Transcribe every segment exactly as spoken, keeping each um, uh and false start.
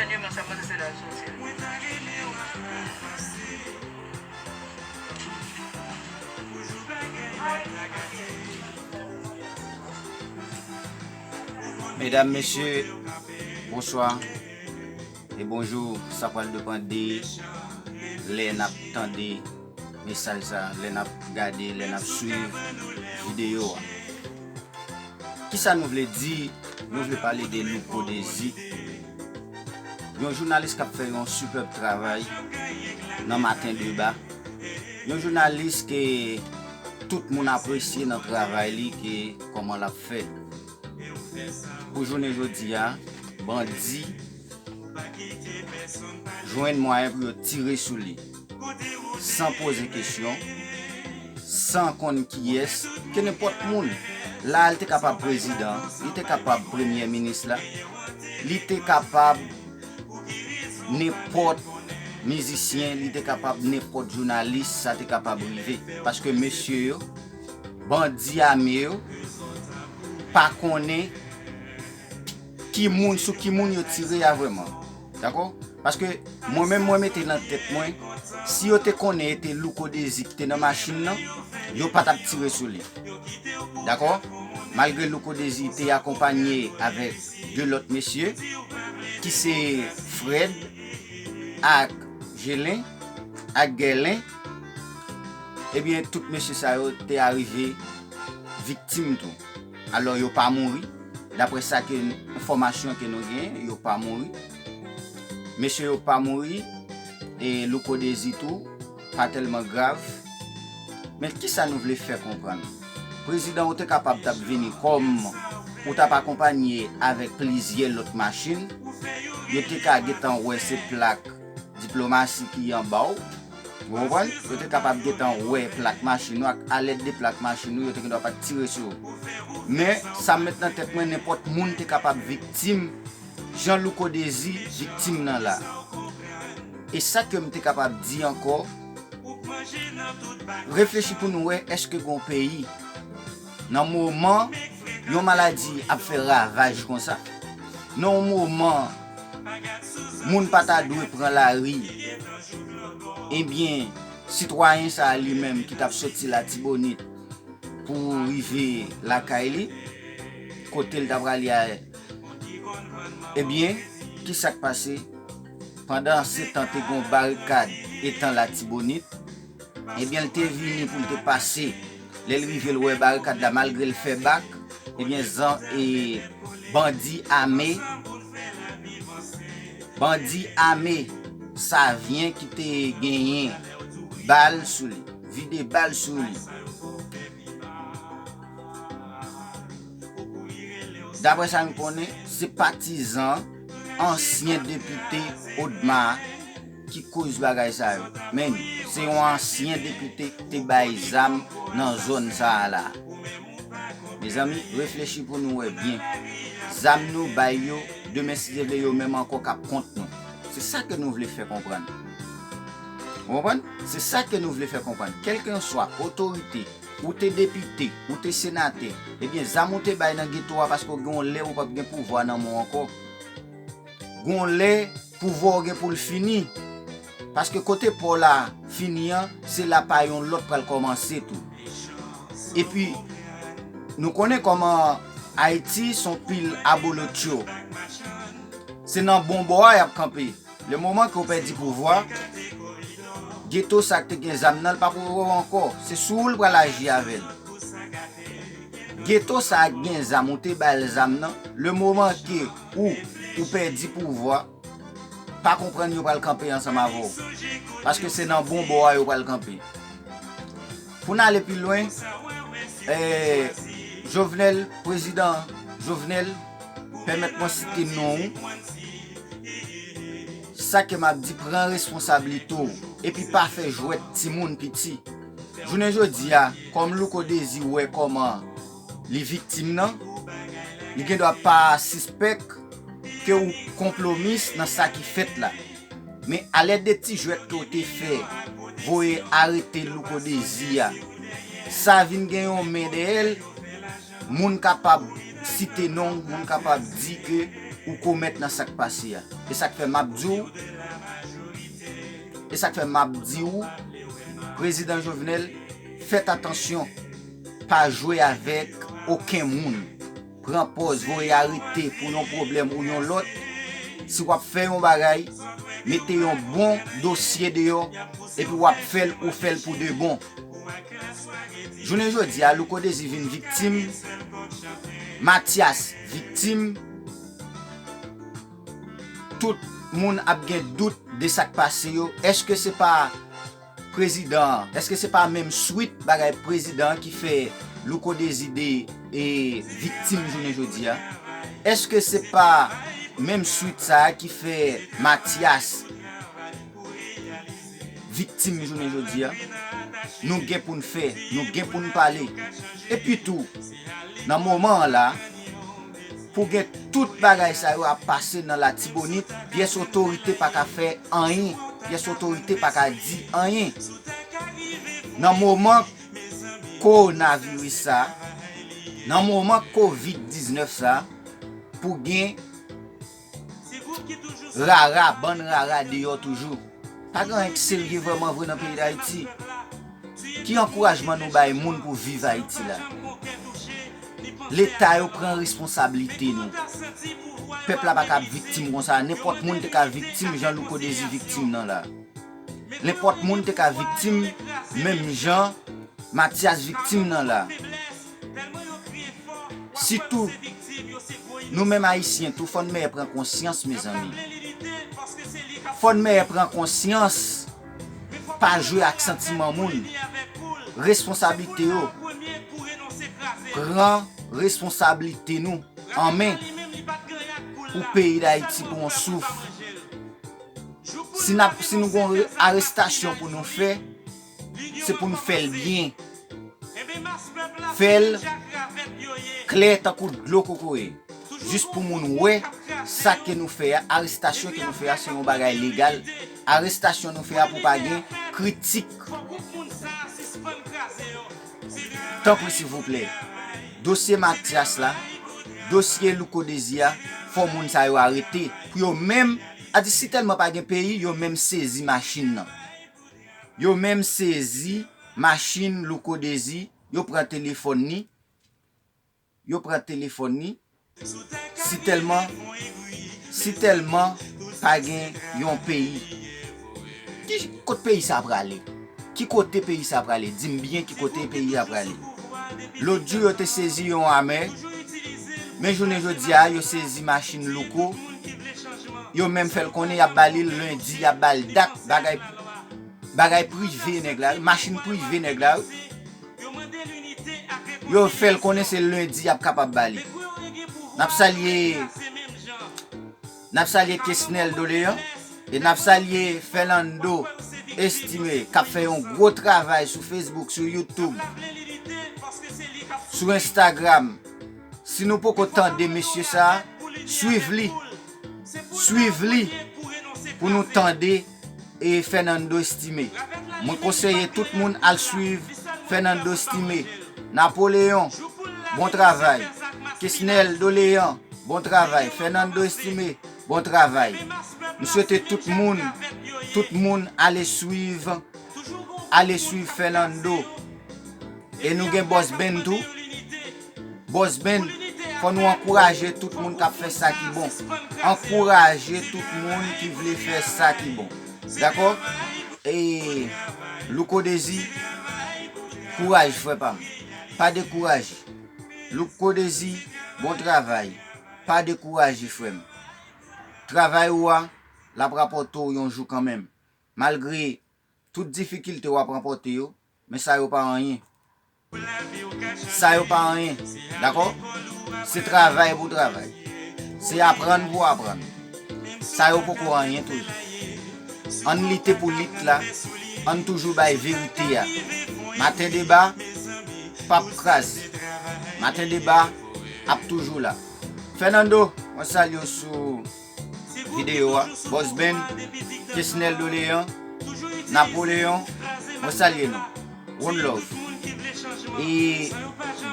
Dènyèman, sa mande se la l soti. Medam, mesye, bonswa e bonjou. Sa pral depann de lè n ap tande mesaj sa, lè n ap gade, lè n ap swiv videyo a. Kisa nou vle di? Nou vle pale de Louko Dezi, yon jounalis k ap fè yon sipèb travay nan Maten Deba. Yon jounalis ke tout moun apresye nan travay li, ke kòman l ap fè. Pou jounen jodi a, bandi jwenn mwayen pou yo tire sou li, san poze kesyon, san konn kiyès, ke nenpòt moun. La, li te kapab prezidan, li te kapab premyè minis la, li te kapab nenpòt mizisyen, li te kapab nenpòt jounalis, sa te kapab rive. Paske mesye yo, bandi ame yo, pa konnen ki moun, sou ki moun yo tire a vrèman. Dakò? Paske mwen menm, mwen mete nan tèt mwen, si yo te konnen e te Louko Dezi ki te nan machin nan, yo pa t ap tire sou li. Dakò? Malgre Louko Dezi te akonpanye avèk de lòt mesye, ki se Fred ak Jelen ak Gèlen, ebyen, tout mesye sa yo te arive viktim tou. Alò, yo pa mouri. Daprè sa ke, enfòmasyon ke nou genyen, yo pa mouri. Mesye yo pa mouri, e Louko Dezi tou, pa tèlman grav. Men kisa nou vle fè konprann? Prezidan ou te kapab t ap vini kòm ou t ap akonpanye avèk plizyè lòt machin. Yo te ka gentan wè se plak diplomasi ki anba w. Ou konprann? Yo te kapab gentan wè plak machin ou ak alèd de plak machin ou, yo te gendwa pa t tire sou ou. Men, sa m met nan tèt mwen, nenpòt moun te kapab viktim, jan Louko Dezi viktim nan la. E sa ke m te kapab di ankò, reflechi pou nou wè èske gon peyi, nan moman yon maladi ap fè ravaj konsa, nan yon moman moun pa ta dwe pran lari, ebyen, sitwayen sa a li menm ki t ap soti Latibonit pou rive lakay li, kote l ta prale a, ebyen, ki sa k pase? Pandan se tan te gon barikad etan Latibonit, ebyen, l te vini pou l te pase. Lè l rive, l wè barikad la, malgre l fè bak, ebyen, zan, e, bandi ame, bandi ame Savyen ki te genyen bal sou li, vide bal sou li. Daprè sa n konnen, se patizan ansyen depite Odma ki koz bagay sa yo. Men, se yon ansyen depite ki te bay zam nan zòn sa a la. Mezanmi, reflechi pou nou wè byen. Zam nou bay yo, demen si Dye vle, yo menm ankò k ap kont nou. Se sa ke nou vle fè konprann. Ou konprann? Se sa ke nou vle fè konprann. Kèlkeswa otorite, ou te depite, ou te senatè, ebyen, zam ou te bay nan geto a, paske w gen yon lè ou p ap gen pouvwa nan men w ankò. Gon lè pouvwa w gen pou l fini. Paske kote pa w la fini an, se la pa yon lòt pral kòmanse tou. Epi, nou konnen kòman Ayiti se yon pil abolotcho. Se nan bon bò a y ap kanpe. Le moman ke w pèdi pouvwa, geto sa k te gen zam nan, l p ap wè w ankò. Se sou ou l pral aji avè l. Geto sa a k gen zam, ou te ba l zam nan, le moman ke ou, ou pèdi pouvwa, pa konprann yo pral kanpe ansanm avè w. Paske se nan bon bò a yo pral kanpe. Pou n ale pi lwen, eh, Jovenel, prezidan Jovenel, pèmèt mwen site non ou. Sa ke m ap di, pran responsablite w, epi pa fè jwèt timoun piti. Jounen jodi a, kòm Louko Dezi wè kòman li viktim nan, li gendwa pa sispèk ke ou konplomis nan sa ki fèt la. Men alèd de ti jwèt ke w te fè, voye arete Louko Dezi a, sa vin gen yon men dèyè l, moun kapab site non w, moun kapab di ke ou komèt nan sa k pase a. E sa k fè m ap di w, e sa k fè m ap di w, Prezidan Jovenel, fèt atansyon, pa jwe avèk okenn moun. Pran pòz, voye arete pou yon pwoblèm ou yon lòt. Si w ap fè yon bagay, mete yon bon dosye deyò, epi w ap fè l, ou fè l pou de bon. Jounen jodi a, Louko Désir vin viktim, Mathias viktim, tout moun ap gen dout de sa k pase yo. Èske se pa prezidan an? Èske se pa menm swit bagay prezidan an ki fè Louko Désir de, e, viktim jounen jodi a? Èske se pa menm swit sa a ki fè Mathias viktim jounen jodi a? Nou gen pou n fè, nou gen pou n pale. Epi tou, nan moman an la, pou gen tout bagay sa yo ap pase nan Latibonit, pyès otorite pa ka fè anyen, pyès otorite pa ka di anyen. Nan moman kowonaviris sa, nan moman kovid diznèf sa, pou gen rara, bann rara deyò toujou. Pa gen anyen k serye vrèman vre nan peyi Dayiti. Ki ankourajman nou bay moun pou viv Ayiti la? Leta yo pran responsablite nou. Pèp la pa ka ap viktim konsa. Nenpòt moun te ka viktim jan Louko Désir viktim nan la. Nenpòt moun te ka viktim menm jan Mathias viktim nan la. Sitou, nou menm Ayisyen tou, fò n mèyè pran konsyans, mezanmi. Fò n mèyè pran konsyans. Pa jwe ak santiman moun. Responsablite yo. Pran responsablite nou an men pou peyi Dayiti, pou yon souf. Si n ap, si nou gon re-, arestasyon pou nou fè, se pou nou fè l byen. Fè l klè tankou dlo kokoye. Jis pou moun wè sa ke nou fè a, arestasyon ke nou fè a, se yon bagay legal. Arestasyon nou fè a pou pa gen kritik. Tanpri, silvouplè. Dosye Mathias la, dosye Louko Désir a, fò moun sa yo arete. Pou yo menm, a di si tèlman pa gen peyi, yo menm sezi machin nan. Yo menm sezi machin Louko Désir, yo pran telefòn ni, yo pran telefòn ni. Si tèlman, si tèlman pa gen yon peyi, ki kot peyi sa prale? Ki kote peyi sa prale? Di m byen ki kote peyi a prale. Lòt jou yo te sezi yon amè, men jounen jodi a yo sezi machin Louko. Yo menm fè l konnen y ap ba li l lendi, y ap ba l dat, bagay, bagay prive nèg la, machin prive nèg la. Yo fè l konnen se lendi y ap kapab ba li. N ap salye, n ap salye Kesnel Doléan e n ap salye Fernando Estimé k ap fè yon gwo travay sou Facebook, sou YouTube, sou Instagram. Si nou poko tande mesye sa a, swiv li. Swiv li pou nou tande e Fernando Estimé. Mwen konseye tout moun al swiv Fernando Estimé. Napoleon, bon travay. Kesnel Doléan, bon travay. Fernando Estimé, bon travay. M swete tout moun, tout moun ale swiv, ale swiv Fernando. E nou gen Boss Ben tou. Boss Ben, fò nou ankouraje tout moun k ap fè sa ki bon. Ankouraje tout moun ki vle fè sa ki bon. Dakò? E Louko Désir, kouraj, frè pa m. Pa dekouraje. Louko Désir, bon travay. Pa dekouraje, frè m. Travay ou a, l ap rapòte w yon jou kanmenm. Malgre tout difikilte w ap ranpòte yo, men sa yo pa anyen. Sa yo pa anyen, dakò? Se travay pou travay. Se aprann pou aprann. Sa yo poko anyen toujou. Ann lite pou lit la, ann toujou bay verite a. Maten deba p ap kraze. Maten deba ap toujou la. Fernando, mwen salye w sou videyo a, Boss Ben, Kesnel Doléan, Napoleon, mwen salye nou. One love. E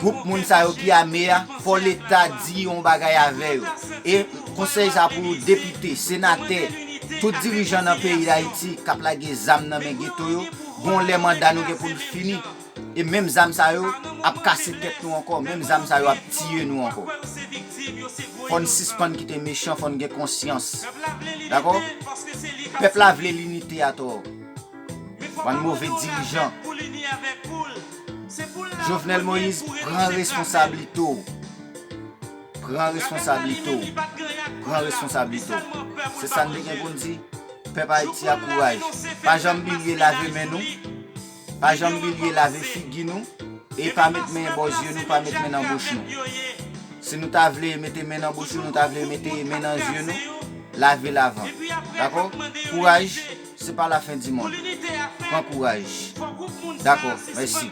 gwoup moun sa yo ki ame a, fò Leta di yon bagay avè yo. E Konsèy sa pou depite, senatè, tout dirijan nan peyi Dayiti k ap lage zam nan men geto yo. Gon lè manda nou gen pou l fini. E menm zam sa yo ap kase tèt nou ankò, menm zam sa yo ap tiye nou ankò. Fò n sispann kite mechan, fò n gen konsyans. Dakò? Pèp la vle linite atò. Bann move dirijan. Jovenel Moïse, pran responsablite w. Pran responsablite w. Pran responsablite w. Se sa n te gen pou n di. Pèp Ayiti a, kouraj. Pa janm bliye lave men nou. Pa janm bliye lave figi nou. E pa met men bò zye nou, pa met men nan bouch nou. Si nou ta vle mete men nan bouch nou, nou ta vle mete men nan zye nou, lave l avan. Dakò? Kouraj, se pa lafen di monn. Pran kouraj. Dakò, mèsi.